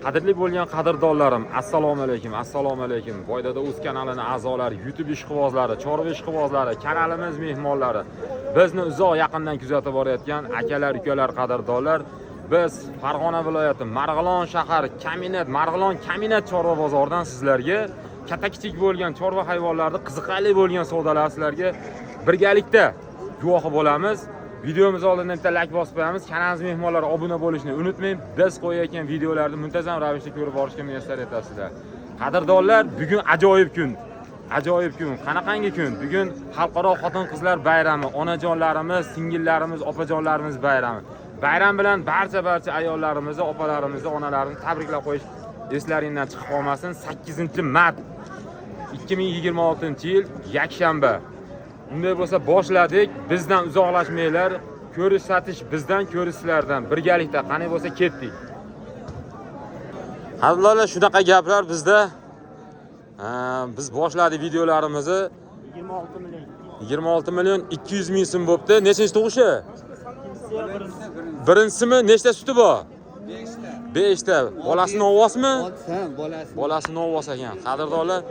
Qadrli bo'lgan qadrdonlarim, assalomu alaykum, assalomu alaykum. Boydada o'z kanalini a'zolari, YouTube ishqibozlari, chorva ishqibozlari, kanalimiz mehmonlari, bizni uzoq yaqindan kuzatib borayotgan akalar, ukalar, qadrdonlar, biz Farg'ona viloyati Marg'ilon shahar Kaminat, Marg'ilon Kaminat chorva bozoridan sizlarga katta kichik bo'lgan chorva hayvonlarni qiziqarli bo'lgan savdolar sizlarga birgalikda guvohi bo'lamiz. Videomiz oldindan bitta like bosib qo'yamiz. Kanalimiz mehmonlari obuna bo'lishni unutmang. Biz qo'yayotgan videolarni muntazam ravishda ko'rib borishga muyassar etasizlar. Qadrdonlar, bugun ajoyib kun. Ajoyib kun. Qanaqangi kun? Bugun xalqaro xotin-qizlar bayrami, onajonlarimiz, singillarimiz, opajonlarimiz bayrami. Bayram bilan barcha ayollarimizni, opalarimizni, onalarimizni tabriklab qo'yish eslaringdan chiqib qolmasin. 8-mart 2026-yil yakshanba. Unday bo'lsa boshladik. Bizdan uzoqlashmanglar. Ko'rish satish bizdan, ko'rish sizlardan. Birgalikda qani bo'lsa ketdik. Qadrdonlar, shunaqa gaplar bizda. Biz boshladik videolarimizni. 26 million. 26 million 200 ming so'm bo'pti. Nechinchi tug'ishi? Birinchisimi? Nechta suti bor? 5 ta. 5 ta. Bolasi novvosmi? Ha, bolasi. Bolasi novvos ekan. Qadrdonlar,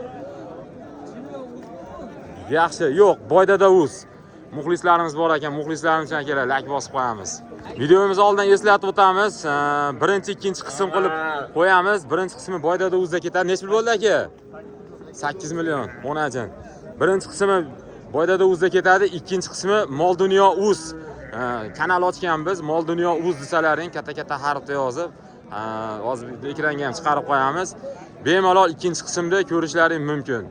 yaxshi, yo'q, Boydada uz. Muxlislarimiz bor ekan, muxlislarimiz uchun akalar like bosib qo'yamiz. Videomiz oldin eslatib o'tamiz. Birinchi, ikkinchi qism qilib qo'yamiz. Birinchi qismi Boydada uzda ketadi. Necha pul bo'ldi aka? 8 million, onajon. Birinchi qismi Boydada uzda ketadi, ikkinchi qismi Mol Dunyo uz. Kanal ochganmiz, Mol Dunyo uz desalaring katta-katta harfda yozib, hozir ekranga ham chiqarib qo'yamiz. Bemalol ikkinchi qismda ko'rishlaring mumkin.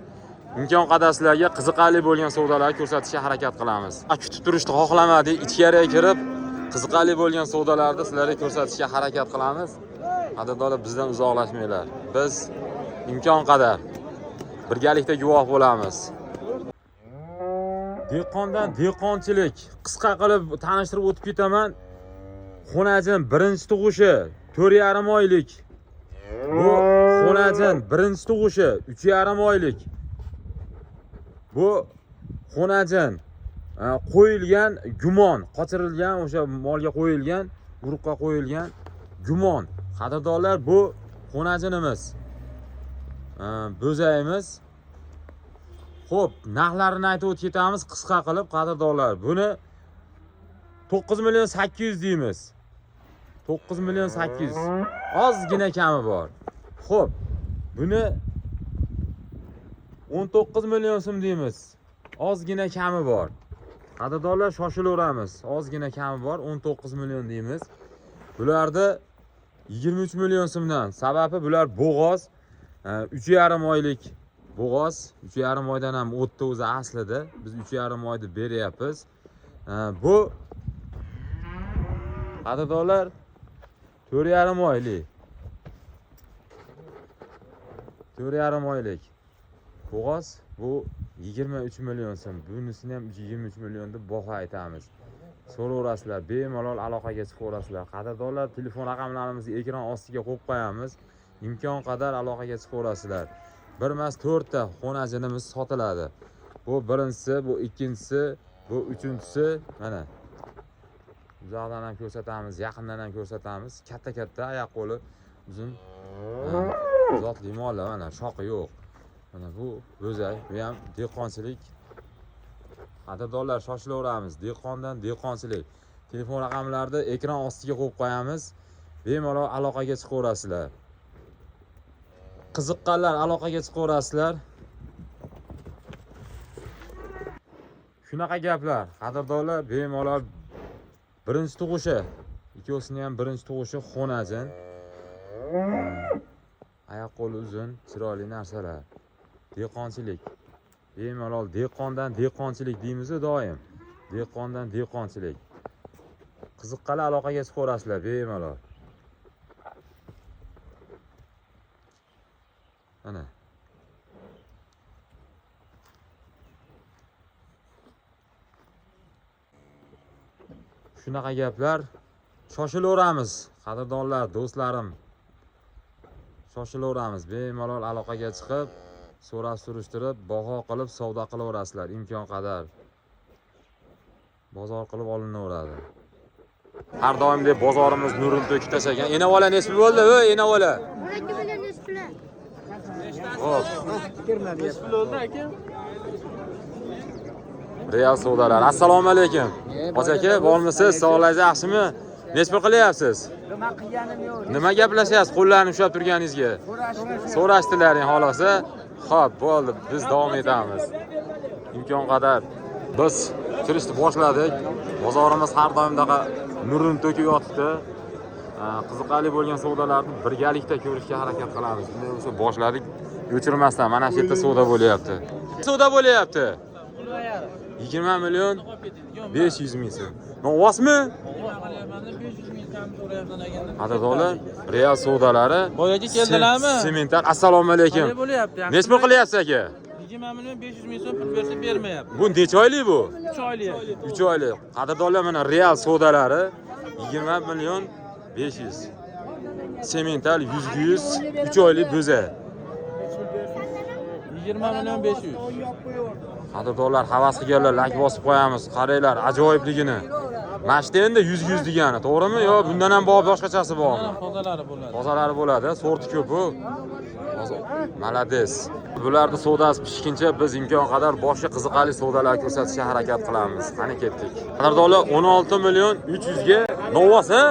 Imkon qadar sizlarga qiziqarli bo'lgan savdolarni ko'rsatishga harakat qilamiz. Kutib turishni xohlamadik, ichkariga kirib qiziqarli bo'lgan savdolarni sizlarga ko'rsatishga harakat qilamiz. Qadrdonlar, bizdan uzoqlashmanglar. Biz imkon qadar birgalikda guvoh bo'lamiz. Dehqondan dehqonchilik qisqa qilib tanishtirib o'tib ketaman. Xonajin birinchi tug'ishi 4,5 oylik. Bu xonajin birinchi tug'ishi 3,5 oylik. Bu xonajin qo'yilgan gumon, qochirilgan, o'sha molga qo'yilgan, guruhga qo'yilgan gumon. Qadrdonlar, bu xonajinimiz. Bo'zayimiz. Xo'p, narxlarini aytib o'tib ketamiz qisqa qilib, qadrdonlar. Buni 9 million 800 deymiz. 9 million 800. Ozgina kami bor. Xo'p, buni 19 million so'm deymiz. Ozgina kami bor. Qadrdonlar, shoshilaveramiz. Ozgina kami bor, 19 million deymiz. Bularda 23 million so'mdan. Sababi bular bo'g'oz, 3,5 oylik bo'g'oz, 3,5 oydan ham o'tdi o'zi aslida. Biz 3,5 oy deb beryapmiz. Bu qadrdonlar 4,5 oylik. 4,5 oylik bo'g'oz, bu 23 million so'm. Bunisini ham 23 million deb baho aytamiz. So'raverasizlar, bemalol aloqaga chiqaverasizlar. Qadrdonlar, telefon raqamlarimizni ekran ostiga qo'yib qo'yamiz. Imkon qadar aloqaga chiqaverasizlar. Bir emas, 4 ta xonajinimiz sotiladi. Bu birinchisi, bu ikkinchisi, bu uchinchisi. Mana uzoqdan ham ko'rsatamiz, yaqindan ham ko'rsatamiz. Katta-katta oyoq qo'li uzun zotli mollar, mana shoxi yo'q. Mana bu bo'zay, bu ham dehqonchilik. Qadrdonlar, shoshilaveramiz. Dehqondan dehqonchilik. Telefon raqamlarini ekran ostiga qo'yib qo'yamiz. Bemalol aloqaga chiqaverasizlar. Qiziqqanlar aloqaga chiqaverasizlar. Shunaqa gaplar, qadrdonlar, bemalol birinchi tug'ishi, ikkovsini ham birinchi tug'ishi xonajin. Oyoq qo'li uzun, chiroyli narsalar. Dehqonchilik. Bemalol dehqondan dehqonchilik deymiz-ku doim. Dehqondan dehqonchilik. Qiziqqanlar aloqaga chiqaverasizlar bemalol. Mana. Shunaqa gaplar. Shoshilaveramiz, qadrdonlar, do'stlarim. Shoshilaveramiz, bemalol aloqaga chiqib, so'rab surishtirib, baho qilib savdo qilaverasizlar imkon qadar. Bozor qilib olinaveradi. Har doimdek bozorimiz nurini to'kib tashlagan. Ena bola necha pul bo'ldi? Ey ena bola. 12 million 100 puli. Xo'p. Real savdolar. Assalomu alaykum. Hoji aka, bormisiz? Sog'ligingiz yaxshimi? Necha pul qilyapsiz? Nima qilganim yo'q. Nima gaplashyapsiz qo'llarini ushlab turganingizga? So'rashdilaring xolos. Xo'p, bo'ldi. Biz davom etamiz. Imkon qadar biz kirishni boshladik. Bozorimiz har doimdaqa nurini to'kib yotibdi. Qiziqarli bo'lgan savdolarni birgalikda ko'rishga harakat qilamiz. Bunday bo'lsa boshladik, o'chirmasdan mana shu yerda savdo bo'lyapti. Savdo bo'lyapti. 20 million 500 ming so'm. Novvosmi? Qadrdonlar, real savdolari. Boyagi keldilarmi? Semental. Assalomu alaykum. Qalay bo'lyapti? Necha pul qilyapsiz aka? 20 million 500 ming so'm pul bersa bermayapti. Bu necha oylik bu? 3 oylik. 3 oylik. Qadrdonlar, mana real savdolari 20 million 500. Semental 100 3 oylik bo'za. 20 million 500. Qadrdonlar, havas qilganlar lak bosib qo'yamiz. Qaranglar, ajoyibligini. Mana shu endi 100 degani, to'g'rimi? Yo, bundan ham bor, boshqachasi bormi? Tozalari bo'ladi. Tozalari bo'ladi, sorti ko'p u. Malades. Bularni savdosi pishguncha biz imkon qadar boshqa qiziqarli savdolar ko'rsatishga harakat qilamiz. Qani ketdik. Qadrdonlar, 16 million 300 ga Novvos, ha?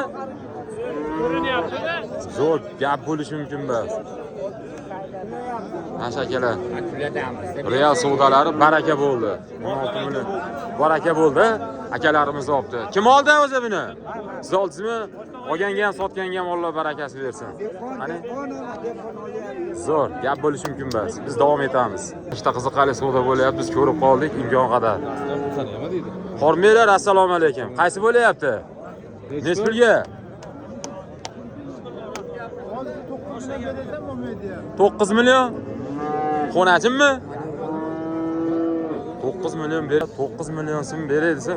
Zo'r gap bo'lishi mumkin emas. Mana shu akalar. Real savdolari baraka bo'ldi. 16 million baraka bo'ldi. Akalarimiz olibdi. Kim oldi o'zi buni? Siz oldingizmi? Olganga ham, sotganga ham Alloh barakasi bersin. Qani? Zo'r, gap bo'lishi mumkin emas. Biz davom etamiz. Ishda qiziqarli savdo bo'lyapti, biz ko'rib qoldik imkon qadar. Hormanglar, assalomu alaykum. Qaysi bo'lyapti? Necha pulga? 9 million? Xonachimmi? 9 million ber, 9 million so'm beray desa,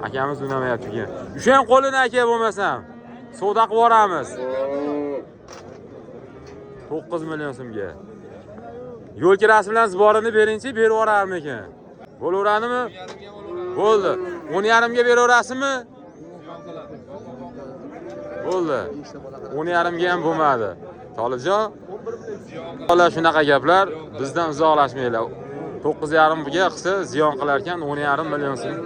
akamiz unamayapti ekan. Ushang qo'lini aka bo'lmasam, savdo qilib yuboramiz. 9 million so'mga. Yo'l kirasi bilan ziborini beringchi, berib yuborarmikin? Bo'laveradimi? Bo'ldi. 10.5 ga beraverasizmi? Bo'ldi. 10.5 ga ham bo'lmadi. Tolibjon, ular shunaqa gaplar, bizdan uzoqlashmanglar. 9.5 ga qilsa ziyon qilar ekan, 10.5 million so'm.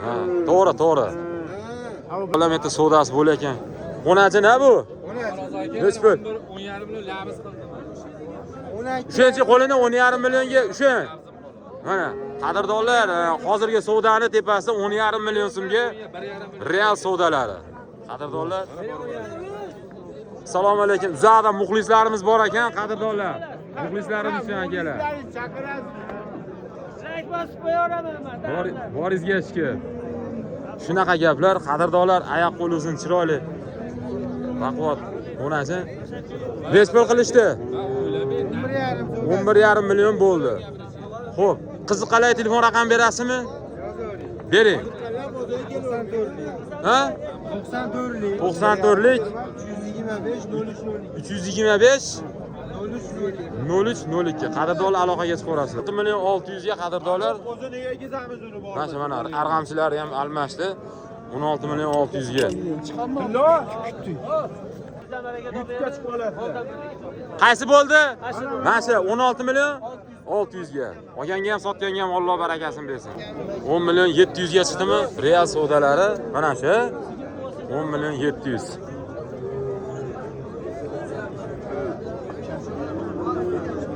Ha, to'g'ri, to'g'ri. Ular menda savdosi bo'lar ekan. Xonachi nima bu? Necha pul? 10.5 million labs qildim. Ushanchi qo'lini 10.5 millionga ushang. Mana, qadrdonlar, hozirgi savdoni tepasida 10.5 million so'mga real savdolari. Qadrdonlar, assalomu alaykum. Uzoqdan muxlislarimiz bor ekan, qadrdonlar. Muxlislarimiz uchun akalar. Boringizga shukur. Shunaqa gaplar, qadrdonlar, oyoq qo'l uzun chiroyli. Baquvvat xonachi. Necha pul qilishdi? 11.5 million bo'ldi. Xo'p, qiziqqanlar telefon raqam berasizmi? Bering. Ha? 94lik 325 03 02. Qadrdonlar, aloqaga chiqaverasizlar. 6 million 600 ga qadrdonlar. Mana mana arg'amchilar ham almashdi. 16 million 600 ga. Qaysi bo'ldi? Mana shu 16 million 600 ga. Olganga ham, sotganga ham Alloh barakasini bersin. 10 million 700 ga chiqdimi? Real savdolari mana shu 10 million 700.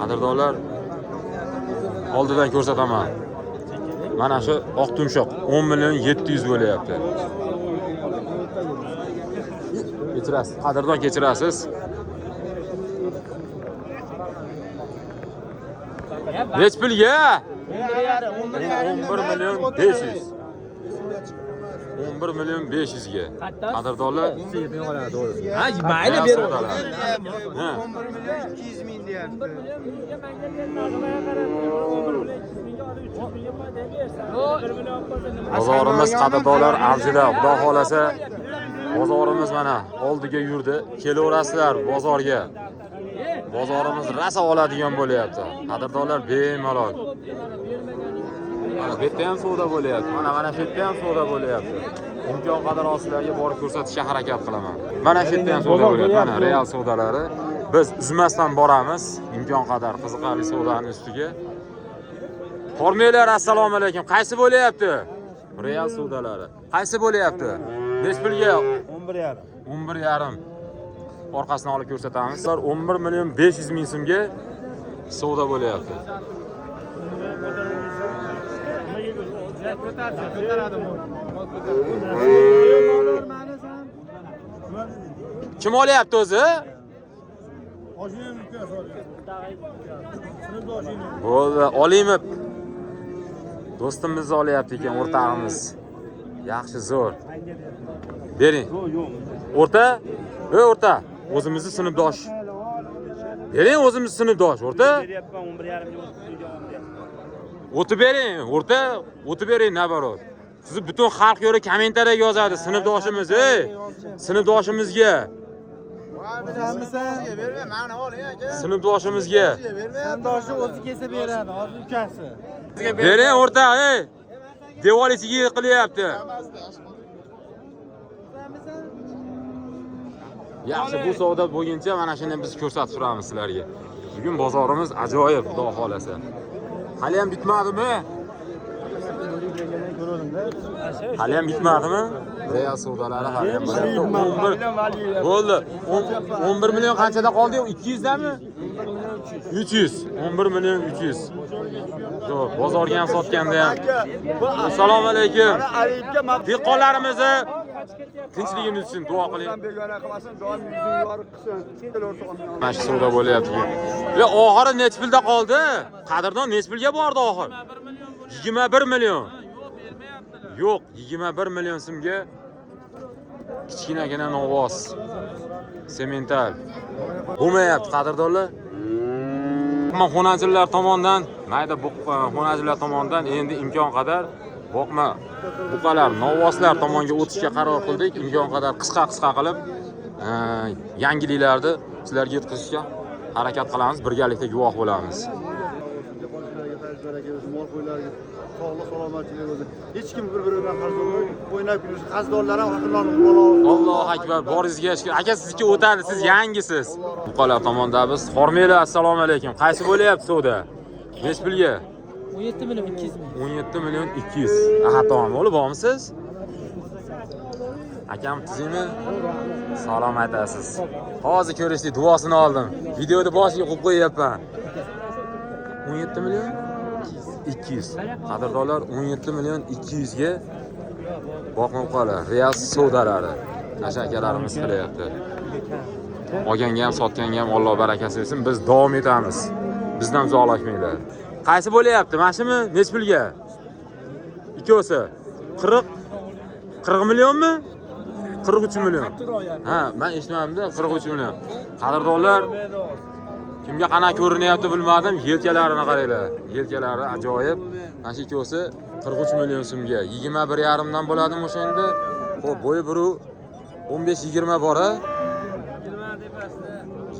Qadrdonlar, oldidan ko'rsataman. Mana shu oq tumshuq 10 million 700 bo'lyapti. Kechirasiz, qadrdon, kechirasiz. Nech pulga? 11 million 500. 11 million 500 ga. Qadrdonlar, Ha, mayli beraveradi. Ha. 11 million 200 ming deyapti. Bozorimiz qadrdonlar avjida, Xudo xolasa bozorimiz mana oldiga yurdi. Kelaverasizlar bozorga. Bozorimiz rosa oladigan bo'lyapti. Qadrdonlar, bemalol. Mana bu yerda ham savdo bo'lyapti. Mana shu yerda ham savdo bo'lyapti. Imkon qadar sizlarga borib ko'rsatishga harakat qilaman. Mana shu yerda ham savdo bo'lyapti. Mana real savdolari Biz uzmasdan boramiz imkon qadar qiziqarli savdoni ustiga. Hormanglar, assalomu alaykum. Qaysi bo'lyapti? Real savdolari. Qaysi bo'lyapti? Nech pulga? 11,5. 11,5. Orqasini olib ko'rsatamiz. 11 million 500 ming so'mga savdo bo'lyapti. Kim olyapti o'zi? Bo'ldi, olaymi? Do'stimiz olyapti ekan, o'rtog'imiz. Yaxshi, zo'r. Bering. O'rta? Ey o'rta, o'zimizni sinfdosh. Bering o'zimizni sinfdosh, o'rta. Beryapman 11,5 ga 30 ga. O'tib bering, o'rta, o'tib bering naborot. Sizni butun xalq ko'ra kommentariyaga yozadi, sinfdoshimiz, ey. Sinfdoshimizga. Sinfdoshimizga. Sinfdoshi o'zi kelsa beradi, hozir ukasi. Bering o'rta, ey. Devor ichiga yiqilyapti. Yaxshi, bu savdo bo'lguncha mana shuni biz ko'rsatib turamiz sizlarga. Bugun bozorimiz ajoyib, xudo xolasa. Hali ham bitmadimi? Hali ham bitmadimi? Real savdolari hali ham bo'lyapti. 11 bo'ldi. 11 million qanchada qoldi? 200 dami? 300. 11 million 300. Zo'r, bozorga ham sotganda ham. Assalomu alaykum. Dehqonlarimizni tinchligimiz uchun duo qiling. Mana shu savdo bo'lyapti. Ve oxiri nech pulda qoldi? Qadrdon nech pulga bordi oxir? 21 million. Yo'q, 21 million so'mga kichkinagina novoz. Semental. Bo'lmayapti qadrdonlar. Boqma xonachillar tomonidan, mayda xonachillar tomonidan endi imkon qadar boqma buqalar, novvoslar tomonga o'tishga qaror qildik. Imkon qadar qisqa-qisqa qilib yangiliklarni sizlarga yetkazishga harakat qilamiz, birgalikda guvoh bo'lamiz. Sog'lik, salomatchilik o'zi. Hech kim bir-biri bilan qarz olmaydi. O'ynab kulish, qarzdorlar ham haqlarni balo. Allohu akbar, boringizga shukr. Aka, sizniki o'tadi, siz yangisiz. Buqalar tomondamiz. Hormanglar, assalomu alaykum. Qaysi bo'lyapti savdo? Nech pulga? 17 million 200 ming. 17 million 200. Aha, tamom, bo'lib bormisiz? Akam tuzingmi? Salom aytasiz. Hozir ko'rishdik, duosini oldim. Videoni boshiga qo'yib qo'yapman. 17 million 200. Qadrdonlar, 17 million 200 ga boqma buqalar, real savdolari. Nasha akalarimiz qilyapti. Olganga ham, sotganga ham Alloh barakasi bersin. Biz davom etamiz. Bizdan uzoqlashmanglar. Qaysi bo'lyapti? Mana shumi? Nech pulga? Ikkovsi. 40 millionmi? 43 million. Ha, men eshitmadim-da, 43 million. Qadrdonlar, kimga qanaqa ko'rinyapti bilmadim. Yelkalarini qaranglar. Yelkalari ajoyib. Mana shu ikkovsi 43 million so'mga. 21,5 dan bo'ladimi o'shanda? Xo'p, bo'yi 15-20 bor-a?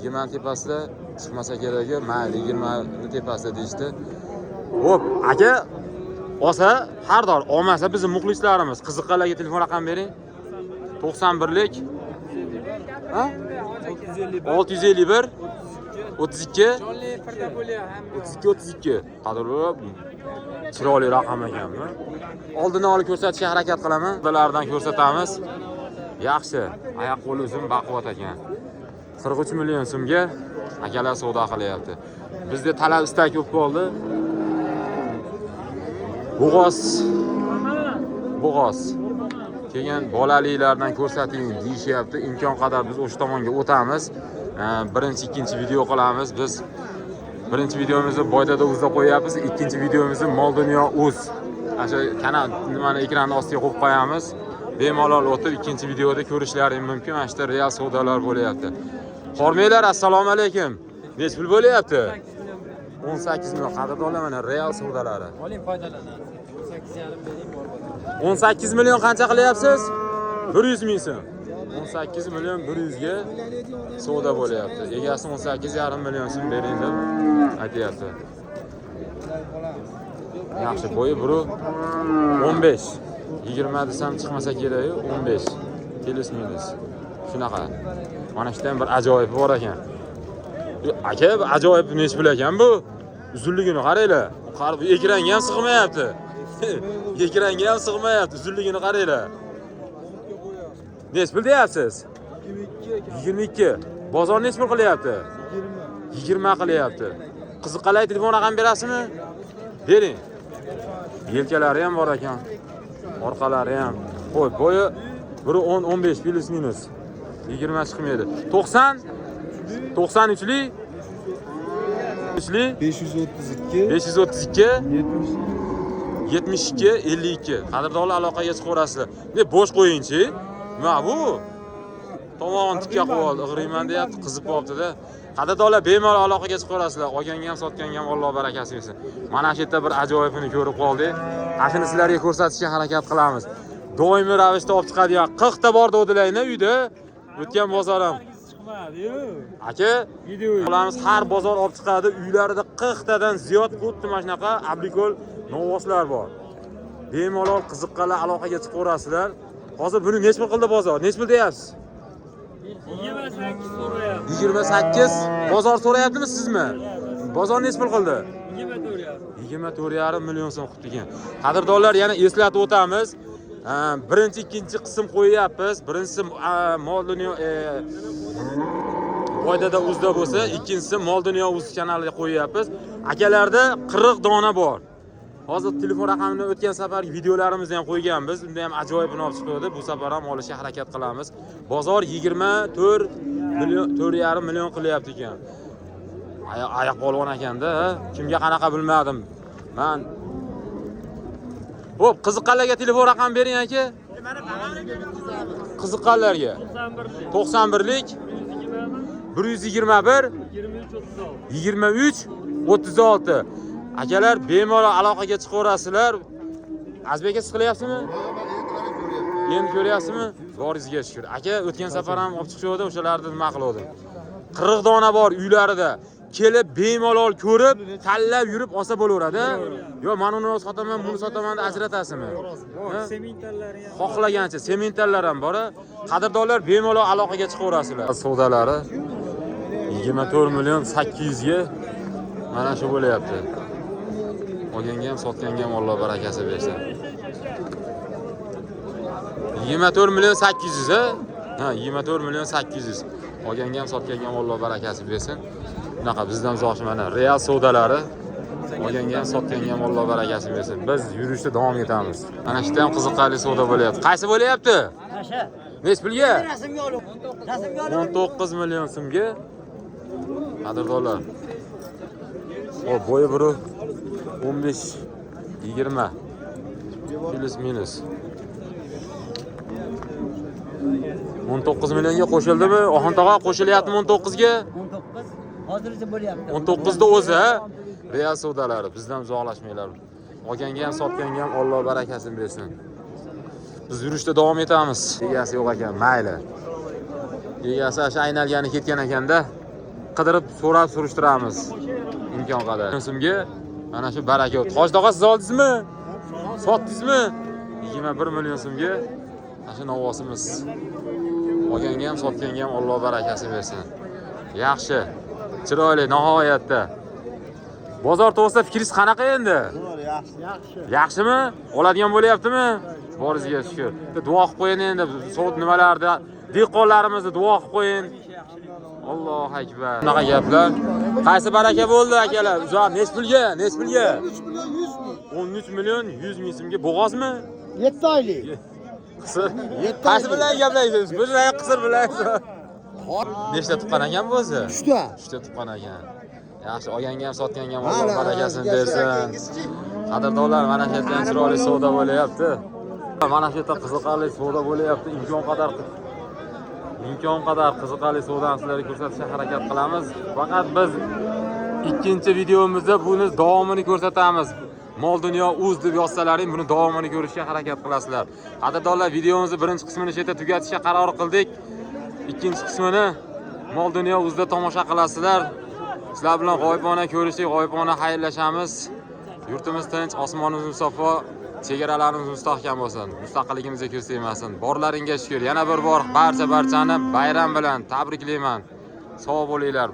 20 tepasida chiqmasa kerak, mayli 20 tepasida deyishdi. Xo'p, aka, olsa har doim olmasa bizning muxlislarimiz qiziqqanlarga telefon raqam bering. 91lik ha? 651 32 32 32. Qadrli chiroyli raqam ekanmi? Oldindan olib ko'rsatishga harakat qilaman. Ulardan ko'rsatamiz. Yaxshi, oyoq qo'li uzun baquvvat ekan. 43 million so'mga akalar savdo qilyapti. Bizda talab istak ko'p bo'ldi. Bo'g'oz. Keyin bolalilardan ko'rsating deyishyapti. Imkon qadar biz o'sha tomonga o'tamiz. Birinchi, ikkinchi video qilamiz. Biz birinchi videomizni Boydada o'zda qo'yapmiz, ikkinchi videomizni Mol Dunyo o'z. O'sha kanal nimani ekranning ostiga qo'yib qo'yamiz. Bemalol o'tib ikkinchi videoda ko'rishlaring mumkin. Mana shu real savdolar bo'lyapti. Hormanglar, assalomu alaykum. Nech pul bo'lyapti? 18 million. Qadrdonlar, mana real savdolari. Oling, foydalanasiz. 18,5 bering, bor. 18 million qancha qilyapsiz? 100 ming so'm. 18 million 100 ga savdo bo'lyapti. Egasi 18,5 million so'm bering deb aytyapti. Yaxshi, bo'yi 15. 20 desam chiqmasa kerak-yu, 15. Plus minus. Shunaqa. Mana shundan bir ajoyib bor ekan. Aka, ajoyib nech pul ekan bu? Uzunligini qaranglar. Bu ekranga ham sig'mayapti. Ekranga ham sig'mayapti. Uzunligini qaranglar. Nech pul deyapsiz? 22. Bozor nech pul qilyapti? 20 qilyapti. Qiziqqanlar telefon raqam berasizmi? Bering. Yelkalari ham bor ekan. Orqalari ham. Qo'y, bo'yi 1.10-15 plus minus. 20 chiqmaydi. 90 93lik 3lik 532 532 72 52. Qadrdonlar, aloqaga chiqaverasizlar. Ne bo'sh qo'yingchi. Nima bu? Tomog'ini tikka qo'yib oldi, ig'riyman deyapti, qizib qolibdi-da. Qadrdonlar, bemalol aloqaga chiqaverasizlar. Olganga ham, sotganga ham Alloh barakasi bersin. Mana shu yerda bir ajoyibini ko'rib qoldik. Ashuni sizlarga ko'rsatishga harakat qilamiz. Doimiy ravishda olib chiqadigan 40 ta bor dedilar uyda. O'tgan bozor ham Chiqmadi-yu. Aka, ularimiz har bozor olib chiqadi. Uylarida 40 tadan ziyod xuddi mana shunaqa ablikol novvoslar bor. Bemalol qiziqqanlar aloqaga chiqaverasizlar. Hozir buni nech pul qildi bozor? Nech pul deyapsiz? 28 so'rayapti. 28 bozor so'rayaptimi sizmi? Bozor nech pul qildi? 24,5. 24,5 million so'm qilibdi ekan. Qadrdonlar, yana eslatib o'tamiz. Birinchi, ikkinchi qism qo'yyapmiz. Birinchisi mol dunyo Boydada uzda bo'lsa, ikkinchisi Mol dunyo uz kanaliga qo'yyapmiz. Akalarda 40 dona bor. Hozir telefon raqamini o'tgan safargi videolarimizda ham qo'yganmiz. Unda ham ajoyibini olib chiqdi. Bu safar ham olishga harakat qilamiz. Bozor 24 million 4,5 million qilyapti ekan. Ayoq polvon ekanda, kimga qanaqa bilmadim. Men Xo'p, qiziqqanlarga telefon raqam bering aka. Qiziqqanlarga 91lik 121 23 36. Akalar, bemalol aloqaga chiqaverasizlar. Azbek aka, siz qilyapsizmi? Endi ko'ryapsizmi? Boringizga shukr. Aka, o'tgan safar ham olib chiqishdi, o'shalarni nima qildim. 40 dona bor uylarida. Kelib bemalol ko'rib, tanlab yurib olsa bo'laveradi. Yo, men uni sotaman, buni sotaman deb ajratasizmi? Sementallari ham. Xohlagancha sementallar ham bor. Qadrdonlar, bemalol aloqaga chiqaverasizlar. Savdolari 24 million 800 ga mana shu bo'lyapti. Olganga ham, sotganga ham Alloh barakasi bersin. 24 million 800 ha? Ha, 24 million 800. Olganga ham, sotganga ham Alloh barakasi bersin. Bunaqa bizdan uzoq mana real savdolari. Olganga ham, sotganga ham Alloh barakasi bersin. Biz yurishda davom etamiz. Mana shu yerda ham qiziqarli savdo bo'lyapti. Qaysi bo'lyapti? Nech pulga? 19 million so'mga. Qadrdonlar. Xo'p, bo'yi biri 15 20 plus minus. 19 millionga qo'shildimi? Oxun tog'a, qo'shilyaptimi 19 ga? 19 hozircha bo'lyapti. 19 da o'zi, ha? Real savdolari, bizdan uzoqlashmanglar. Olganga ham, sotganga ham Alloh barakasini bersin. Biz yurishda davom etamiz. Egasi yo'q ekan, mayli. Egasi o'sha aynalgani ketgan ekanda, qidirib so'rab surishtiramiz imkon qadar. So'mga mana shu baraka. Hoji tog'a, siz oldingizmi? Sotdingizmi? 21 million so'mga mana shu novvosimiz. Olganga ham, sotganga ham Alloh barakasi bersin. Yaxshi. Chiroyli nihoyatda. Bozor to'g'risida fikringiz qanaqa endi? Yaxshi, yaxshi. Yaxshimi? Oladigan bo'lyaptimi? Boringizga shukr. Duo qilib qo'ying endi, sovut nimalarda, dehqonlarimizni duo qilib qo'ying. Allohu akbar. Bunaqa gaplar. Qaysi baraka bo'ldi akalar? Uzoq nech pulga? Nech pulga? 3 million 100 ming. 13 million 100 ming so'mga bo'g'ozmi? 7 oylik. Qisir. Qaysi bilan gaplaysiz? Bilan qisir bilan. Nechta tuqqan ekan bu o'zi? 3 ta. 3 ta tuqqan ekan. Yaxshi, olganga ham, sotganga ham Alloh barakasini bersin. Qadrdonlar, mana shu yerda ham chiroyli savdo bo'lyapti. Mana shu yerda qiziqarli savdo bo'lyapti. Imkon qadar qiziqarli savdoni sizlarga ko'rsatishga harakat qilamiz. Faqat biz ikkinchi videomizda buni davomini ko'rsatamiz. Mol dunyo uz deb yozsalaring buni davomini ko'rishga harakat qilasizlar. Qadrdonlar, videomizni birinchi qismini shu yerda tugatishga qaror qildik. Ikkinchi qismini Mol dunyo uzda tomosha qilasizlar. Sizlar bilan g'oyibona ko'rishdik, g'oyibona xayrlashamiz. Yurtimiz tinch, osmonimiz musaffo, chegaralarimiz mustahkam bo'lsin. Mustaqilligimizga ko'z tegmasin. Borlaringga shukr. Yana bir bor barchani bayram bilan tabriklayman. Sog' bo'linglar.